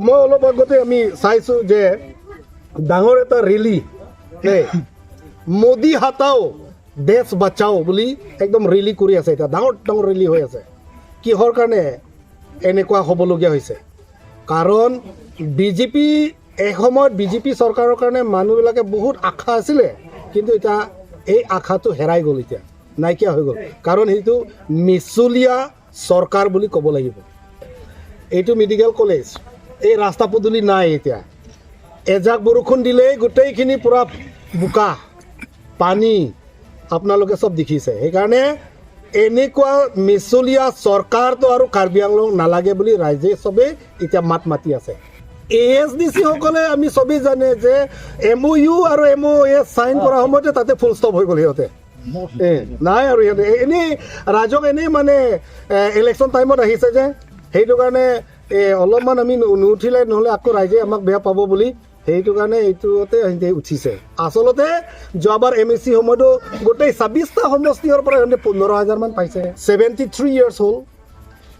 মই অলপ আগতে আমি চাইছোঁ যে ডাঙৰ এটা ৰেলী দেই, "মোদী हटाओ, देश बचाओ" বুলি একদম ৰেলী কৰি আছে। এতিয়া ডাঙৰ ডাঙৰ ৰেলী হৈ আছে। কিহৰ কাৰণে এনেকুৱা হ'বলগীয়া হৈছে? কাৰণ বিজেপি, এসময়ত বিজেপি চৰকাৰৰ কাৰণে মানুহবিলাকে বহুত আশা আছিলে, কিন্তু এতিয়া এই আশাটো হেৰাই গ'ল, এতিয়া নাইকিয়া হৈ গ'ল। কাৰণ সেইটো মিছলীয়া চৰকাৰ বুলি ক'ব লাগিব। এইটো মেডিকেল কলেজ, এই ৰাস্তা পদূলি নাই। এতিয়া এজাক বৰষুণ দিলেই গোটেইখিনি পূৰা বোকা পানী, আপোনালোকে চব দেখিছে। সেইকাৰণে এনেকুৱা মিছলীয়া চৰকাৰটো আৰু কাৰ্বি আংলং নালাগে বুলি ৰাইজে চবেই এতিয়া মাত মাতি আছে। এ এছ ডি চি সকলে, আমি চবেই জানে যে এমঅ' ইউ আৰু এমঅ' এছ চাইন কৰা সময়তে তাতে ফুল ষ্টপ হৈ গ'ল। সিহঁতে নাই আৰু সিহঁতে এনেই ৰাইজক এনেই মানে ইলেকশ্যন টাইমত আহিছে যে সেইটো কাৰণে অলপমান আমি নুউঠিলে নহ'লে আকৌ ৰাইজে আমাক বেয়া পাব বুলি সেইটো কাৰণে এইটোতে সিহঁতে উঠিছে। আচলতে যোৱাবাৰ এমএচি সময়তো গোটেই 26টা সমষ্টিৰ পৰা সিহঁতে 15 হাজাৰমান পাইছে। 73 ইয়াৰ্ছ হ'ল,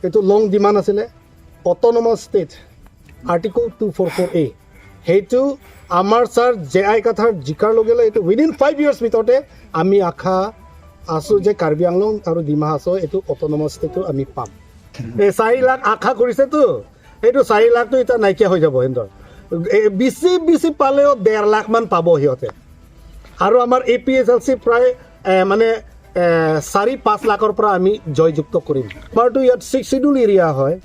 এইটো লং ডিমাণ্ড আছিলে, autonomous state, Article 244A। সেইটো আমাৰ ছাৰ জে আই কাথাৰ জিকাৰ লগে লগে এইটো উইদিন 5 ইয়াৰ্ছ ভিতৰতে আমি আশা আছোঁ যে কাৰ্বি আংলং আৰু ডিমা হাছাও এইটো অট'নমাছ ষ্টেটটো আমি পাম। এই 4 লাখ আশা কৰিছেতো, সেইটো 4 লাখটো এতিয়া নাইকিয়া হৈ যাব সিহঁতৰ। বেছি বেছি পালেও 1.5 লাখমান পাব সিহঁতে। আৰু আমাৰ এপিএইচএলচি প্ৰায় মানে 4-5 লাখৰ পৰা আমি জয়যুক্ত কৰিম। আমাৰতো ইয়াত ছিক্স চিডিউল এৰিয়া হয়।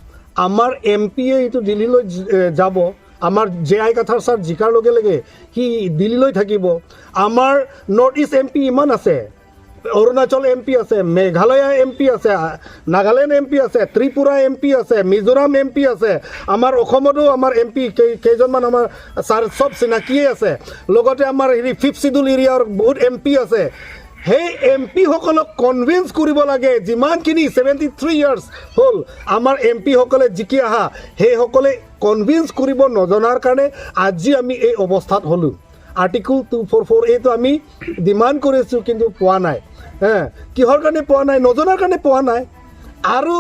আমাৰ এম পি এ এইটো দিল্লীলৈ যাব। আমাৰ জে আই কাথাৰ ছাৰ জিকাৰ লগে লগে সি দিল্লীলৈ থাকিব। আমাৰ নৰ্থ ইষ্ট এম পি ইমান আছে, অৰুণাচল এম পি আছে, মেঘালয় এম পি আছে, নাগালেণ্ড এম পি আছে, ত্ৰিপুৰা এম পি আছে, মিজোৰাম এম পি আছে। আমাৰ অসমতো আমাৰ এম পি কেইজনমান আমাৰ ছাৰ চব চিনাকিয়ে আছে। লগতে আমাৰ হেৰি ফিফ্থ চিডিউল এৰিয়াৰ বহুত এম পি আছে। সেই এম পিসকলক কনভিন্স কৰিব লাগে। যিমানখিনি 73 ইয়াৰ্ছ হ'ল আমাৰ এম পিসকলে জিকি অহা, সেইসকলে কনভিন্স কৰিব নজনাৰ কাৰণে আজি আমি এই অৱস্থাত হ'লোঁ। আৰ্টিকল 244 এইটো আমি ডিমাণ্ড কৰিছোঁ, কিন্তু পোৱা নাই। হে, কিহৰ কাৰণে পোৱা নাই? নজনাৰ কাৰণে পোৱা নাই। আৰু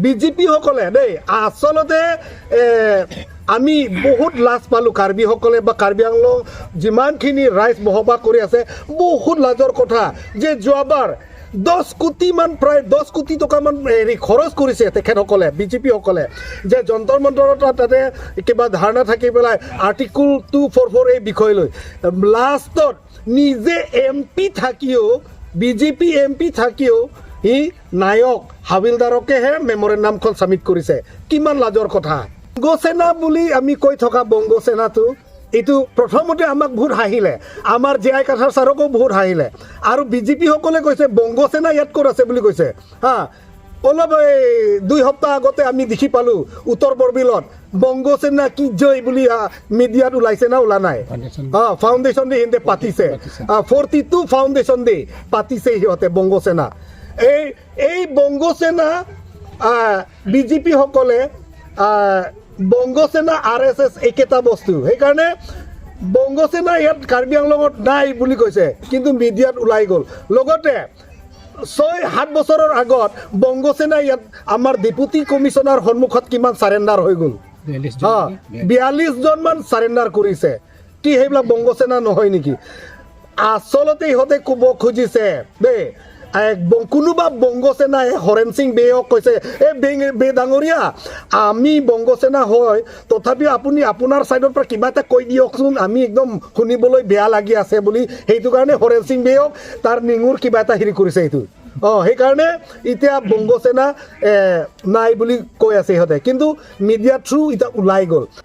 বিজেপিসকলে দেই, আচলতে আমি বহুত লাজ পালোঁ। কাৰ্বিসকলে বা কাৰ্বি আংলং যিমানখিনি ৰাইজ বসবাস কৰি আছে, বহুত লাজৰ কথা যে যোৱাবাৰ 10 কোটিমান, প্ৰায় 10 কোটি টকামান হেৰি খৰচ কৰিছে তেখেতসকলে, বিজেপিসকলে, যে যন্তৰ মন্তৰত তাতে কিবা ধাৰণা থাকি পেলাই আৰ্টিকল 244 এই বিষয় লৈ। লাষ্টত নিজে এম পি থাকিও, বিজেপি এম পি থাকিও সি নায়ক হাবিলদাৰকেহে মেমৰেণ্ডামখন ছাবমিট কৰিছে। কিমান লাজৰ কথা! বংগসেনা বুলি আমি কৈ থকা বংগসেনাটো, এইটো প্ৰথমতে আমাক বহুত হাঁহিলে। আমাৰ জে আই কাথাৰ ছাৰকো বহুত হাঁহিলে। আৰু বিজেপিসকলে কৈছে, বংগসেনা ইয়াত ক'ত আছে বুলি কৈছে। হা, অলপ এই 2 সপ্তাহ আগতে আমি দেখি পালোঁ উত্তৰ বৰবিলত "বংগসেনা কি জয়" বুলি মিডিয়াত ওলাইছে না ওলা নাই? ফাউণ্ডেশ্যন ডে সিহঁতে পাতিছে, 42 ফাউণ্ডেশ্যন ডে পাতিছে সিহঁতে বংগসেনা। এই এই বংগসেনা বিজেপিসকলে, বংগসেনা আৰএছএছ একেটা বস্তু। সেইকাৰণে বংগসেনা ইয়াত কাৰ্বি আংলঙত নাই বুলি কৈছে, কিন্তু মিডিয়াত ওলাই গ'ল। লগতে 6-7 বছৰৰ আগত বংগসেনা ইয়াত আমাৰ ডেপুটি কমিশ্যনাৰ সন্মুখত কিমান চাৰেণ্ডাৰ হৈ গ'ল, 42জনমান চাৰেণ্ডাৰ কৰিছে। কি সেইবিলাক বংগসেনা নহয় নেকি? আচলতে ইহঁতে ক'ব খুজিছে দেই, কোনোবা বংগসেনাই হৰেণ সিং বেয়ক কৈছে, "এই বে ডাঙৰীয়া, আমি বংগসেনা হয়, তথাপিও আপুনি আপোনাৰ ছাইডৰ পৰা কিবা এটা কৈ দিয়কচোন, আমি একদম শুনিবলৈ বেয়া লাগি আছে" বুলি। সেইটো কাৰণে হৰেণ সিং বেয়ক তাৰ নিঙুৰ কিবা এটা হেৰি কৰিছে এইটো। সেইকাৰণে এতিয়া বংগসেনা নাই বুলি কৈ আছে ইহঁতে, কিন্তু মিডিয়া থ্ৰু এতিয়া ওলাই গ'ল।